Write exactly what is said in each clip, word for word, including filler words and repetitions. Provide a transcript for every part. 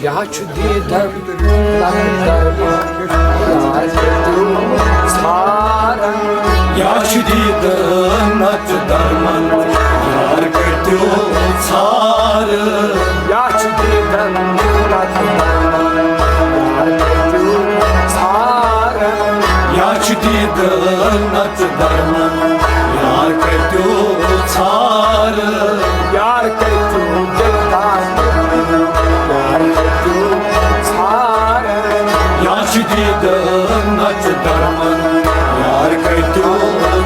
یا چھُ دیٖدن نتہٕ درمان، یار کٔرِو ژھارن۔ یا چھُ دیٖدن نتہٕ درمان، یار کٔرِو ژھارن۔ یا چھُ دیٖدن نتہٕ درمان، یار کٔرِو ژھارن۔ یا چھُ دیٖدن نتہٕ درمان، یار کٔرِو ژھارن۔ یار کٔرِو دِلدار، یار کٔرِو ژھارن۔ یا چھُ دیٖدن نتہٕ درمان، یار کٔرِو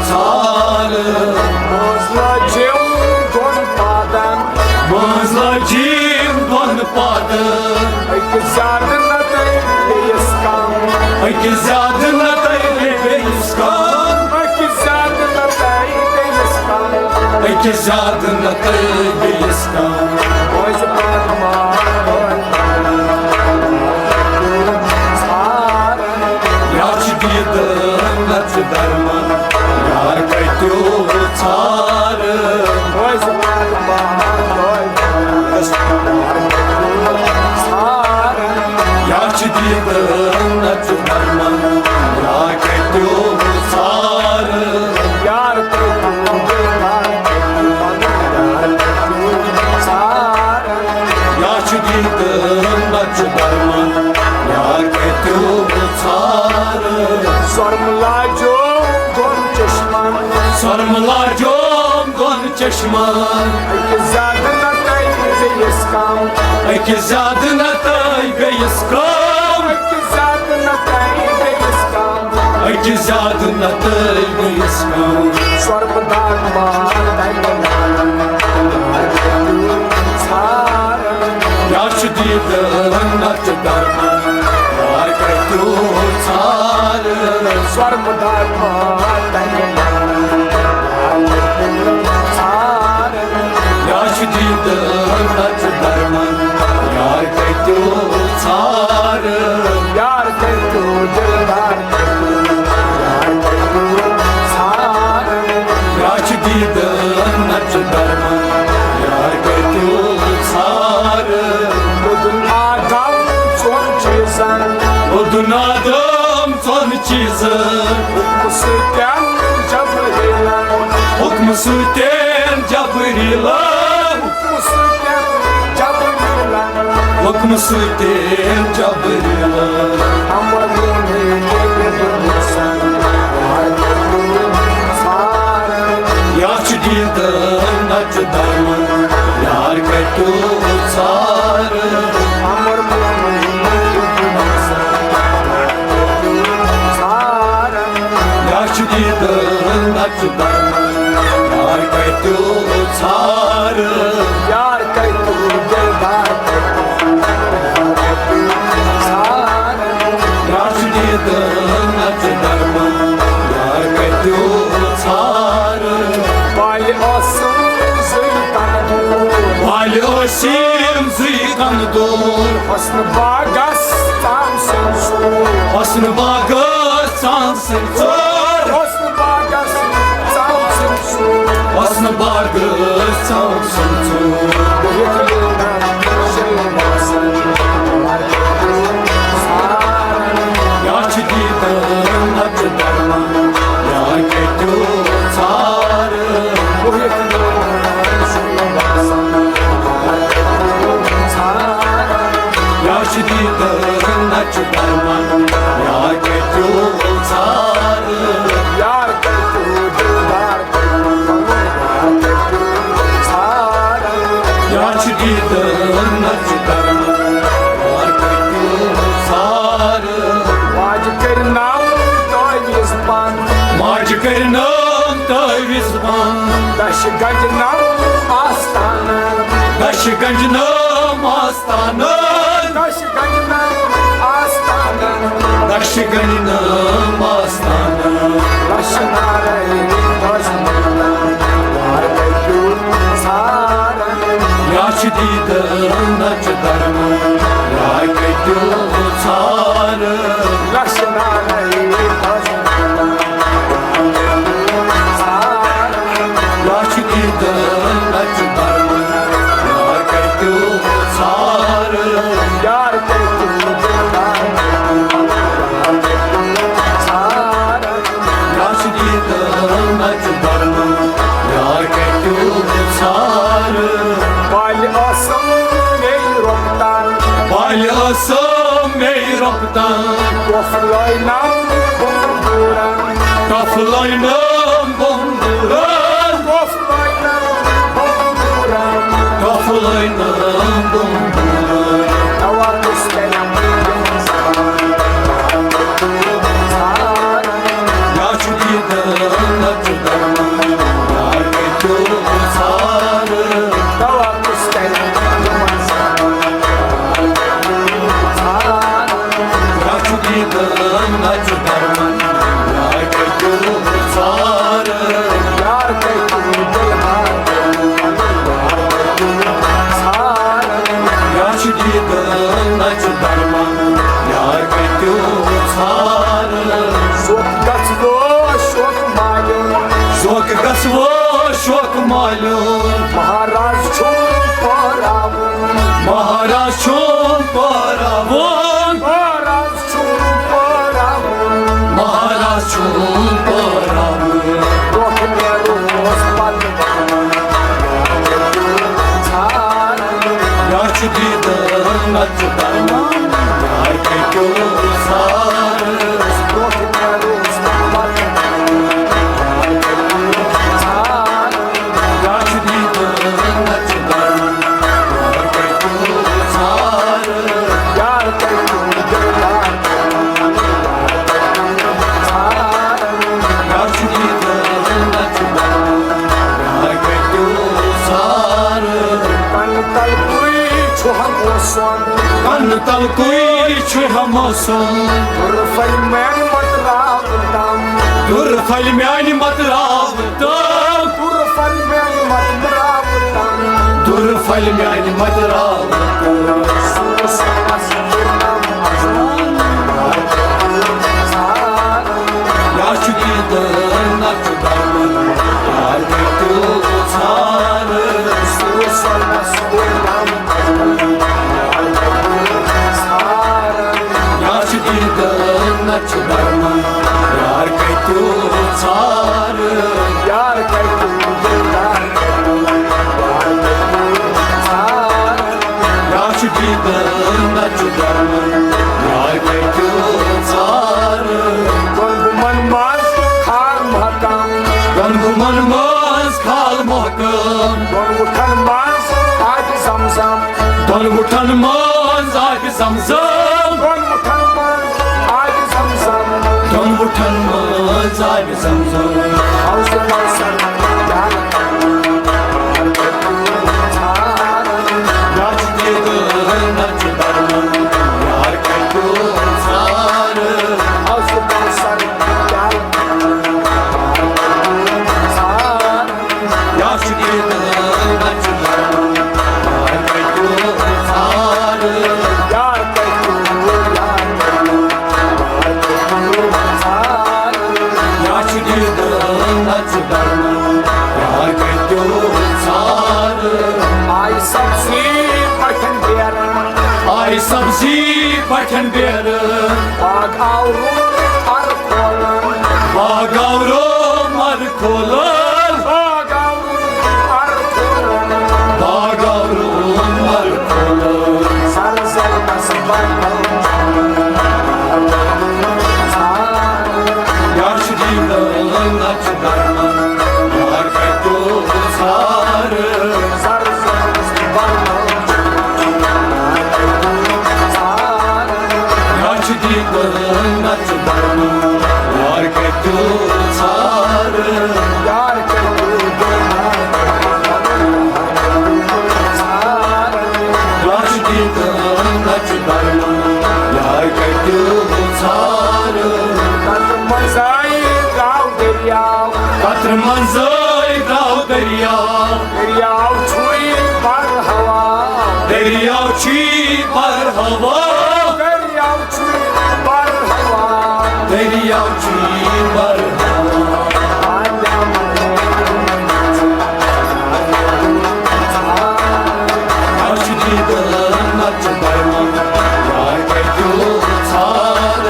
ژھارن۔ منٛزلٲجِم دۄن پادن، منٛزلٲجِم دۄن پادن۔ أکِس زیادٕ نتہٕ بیٚیِس کم، أکِس زیادٕ نتہٕ بیٚیِس کم، أکِس زیادٕ نتہٕ بیٚیِس کم، أکِس زیادٕ نتہٕ بیٚیِس کم۔ روزِ پادما ژھارن۔ یا چھُ دیٖدن نتہٕ درمان، یار کٔرِو ژھارن۔ روزِ پادما ژھارن۔ یا چھُ دیٖدن نتہٕ درمان، یار کٔرِو ژھارن۔ یار کٔرِو دِلدار، یار کٔرِو ژھارن۔ یا چھُ دیٖدن نتہٕ درمان، یار کٔرِو ژھارن۔ سۄرمہٕ لاجو دۄن چشمن، سۄرمہٕ لاجو دۄن چشمن۔ أکِس زیادٕ نتہٕ بیٚیِس کم، أکِس زیادٕ نتہٕ بیٚیِس کم، أکِس زیادٕ نتہٕ بیٚیِس کم، أکِس زیادٕ نتہٕ بیٚیِس کم۔ سۄرمہٕ داغ مار دَگہِ ژھارن۔ یا چھُ دیٖدن نتہٕ درمان، یار کٔرِو ژھارن۔ سۄرمہٕ داغ مار دَگہِ ژھارن۔ یا چھُ دیٖدن نتہٕ درمان، یار کٔرِو ژھارن۔ یار کٔرِو دِلدار، یار کٔرِو ژھارن۔ یا چھُ دیٖدن نتہٕ درمان، یار کٔرِو ژھارن۔ لوٚدُن آدم ژۄن چیٖزن، لوٚدُن آدم ژۄن چیٖزن۔ حُکمہٕ سۭتۍ جبرٲیٖلن، حُکمہٕ سۭتۍ جبرٲیٖلن، حُکمہٕ سۭتۍ جبرٲیٖلن، حُکمہٕ سۭتۍ جبرٲیٖلن۔ امر مومن ژھارن۔ یا چھُ دیٖدن نتہٕ درمان، یار کٔرِو ژھارن۔ امر مومن ژھارن۔ یا چھُ دیٖدن نتہٕ درمان، یار کٔرِو ژھارن۔ یار کٔرِو دِلدار ژھارن۔ یا چھُ دیٖدن نتہٕ درمان، یار کٔرِو ژھارن۔ بالہِ ٲسِم زٕے کَنہٕ دوٗر، بالہِ ٲسِم زٕے کَنہٕ دوٗر۔ حسن باغس ژام سٕنٛز ژوٗر، حسن باغس ژام سٕنٛز ژوٗر۔ حسن باغس ژام سٕنٛز ژوٗر، حسن باغس ژام سٕنٛز ژوٗر۔ بہِتھ لوٗنٛگن شِلوَسن۔ یا چھُ دیٖدن نتہٕ درمان، یار کٔرِو ژھارن۔ بہِتھ لوٗنٛگن شِلوَسن۔ یا چھُ دیٖدن نتہٕ درمان، یار کٔرِو ژھارن۔ یار کٔرِو دِلدار، یا چھُ دیٖدن نتہٕ درمان، یار کٔرِو ژھارن۔ واجہِ کٔرۍ نام تعویٖذ بنٛد، واجہِ کٔرۍ نام تعویٖذ بنٛد۔ دَشہِ گنٛجہِ نام آستانہٕ، دَشہِ گنٛجہِ نام آستانہٕ۔ دَشہِ گنٛجہِ نام آستانہٕ، دَشہِ گنٛجہِ نام آستانہٕ۔ لَشہٕ نارے دَزمانہٕ، یار کٔرِو ژھارن۔ یا چھُ دیٖدن نتہٕ درمان، یار کٔرِو ژھارن۔ لَشہٕ نارے دَزمانہٕ، یار کٔرِو ژھارن۔ یا چھُ دیٖدن نتہٕ درمان، یار کٔرِو ژھارن۔ یار تام۔ ٹۄپھ لٲینم بۄمبورن۔ ٹۄپھ لٲینم بۄمبورن۔ ٹۄپھ لٲینم بۄمبورن۔ ٹۄپھ لٲینم بۄمبورن۔ دوا کُس کرِ؟ یا چھُ دیٖدن، نہ چھُ درمان، یار کٔرِو ژھانڈ۔ دوا کُس کرِ؟ یا چھُ دیٖدن، نہ چھُ درمان، یار کٔرِو ژھانڈ۔ یار کٔرِو دِلہار۔ یا چھُ دیٖدن، نہ چھُ درمان، یار کٔرِو ژھانڈ۔ شوق گژھوو شوق مالیُن۔ شوق گژھوو شوق مالیُن۔ مہاراز چھُم پٲراوُن۔ مہاراز چھُم پٲراوُن۔ مہاراز چھُم پٲراوُن۔ مہاراز چھُم پٲراوُن۔ برونٛہہ نیروس پتہٕ وَنُن۔ ژھانڈ۔ یا چھُ دیٖدن، نہ چھُ درمان، یار کٔرِو ژھانڈ۔ برونٛہہ نیروس پتہٕ وَنُن۔ ژھانڈ۔ یا چھُ دیٖدن، نہ چھُ درمان، یار کٔرِو ژھانڈ۔ یار کٔرِو دِلدار۔ ژھانڈ۔ یا چھُ دیٖدن، نہ چھُ درمان، یار کٔرِو ژھانڈ۔ کنہٕ تلکُے چھُ ہموسُم۔ کنہٕ تلکُے چھُ ہموسُم۔ دوٗر پھلہِ میانہِ متراو تام۔ دوٗر پھلہِ میانہِ متراو تام۔ دوٗر پھلہِ میانہِ متراو تام۔ دوٗر پھلہِ میانہِ متراو تام۔ سوٗس یا چھُ دیٖدن، نہ چھُ درمان، یار کٔرِو ژھانڈ۔ یا چھُ دیٖدن، نہ چھُ درمان، یار کٔرِو ژھانڈ۔ یار کٔرِو دِلدار۔ یا چھُ دیٖدن، نہ چھُ درمان، یار کٔرِو ژھانڈ۔ دۄن گُمن منٛز کھال محکم۔ دۄن گُمن منٛز کھال محکم۔ دۄن وُٹھن منٛز آبِ زمزم۔ دۄن وُٹھن منٛز آبِ زمزم۔ دۄن وُٹھن منٛز آبِ زمزم۔ دۄن وُٹھن منٛز آبِ زمزم۔ حوض کوثر پیالہٕ۔ یا چھُ دیٖدن، نہ چھُ درمان، یار کٔرِو ژھانڈ۔ حوض کوثر پیالہٕ۔ یا چھُ دیٖدن، نہ چھُ درمان، یار کٔرِو ژھانڈ۔ یار کٔرِو، یار کٔرِو۔ یا چھُ دیٖدن، نہ چھُ درمان، یار کٔرِو ژھانڈ۔ آیہِ سبزی پٹھن بیرن۔ آیہِ سبزی پٹھن بیرن۔ باغ آو روٗد اَرٕ کھولن۔ باغ آو روٗد اَرٕ کھولن۔ باغ آو روٗد اَرٕ کھولن۔ باغ آو روٗد اَرٕ کھولن۔ سر زلمس بدل۔ یا چھُ دیٖدن، نہ چھُ درمان، یار کٔرِو ژھانڈ۔ سر زلمس بدل۔ یا چھُ دیٖدن، نہ چھُ درمان، یار کٔرِو ژھانڈ۔ یار کٔرِو دِلدار۔ یا چھُ دیٖدن، نہ چھُ درمان، یار کٔرِو ژھانڈ۔ تتھ منٛز آیہِ درٛاو دٔریاو۔ قطرٕ منٛزٕے درٛاو دٔریاو۔ دٔریاو چھُے بر ہوا۔ دٔریاو چھُے بر ہوا۔ دٔریاو چھُے بر ہوا۔ دٔریاو چھُے بر ہوا۔ اَسہِ چھُ دیٖدن، نہ چھُ درمان، یار کٔرِو ژھانڈ۔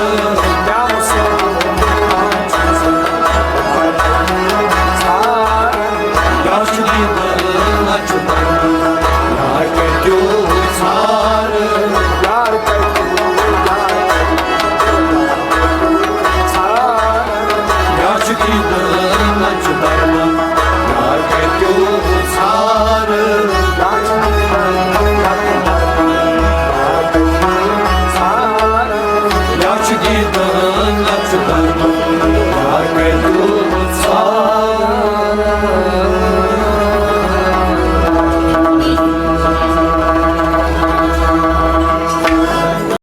یا چھُ دیٖدن، نہ چھُ درمان، یار کٔرِو ژھانڈ۔ یار دیٖدن نہ چھُ درمان، یار کتیو ژھارٕ۔ یا چھُ دیٖدن نہ چھُ درمان، یار کتیو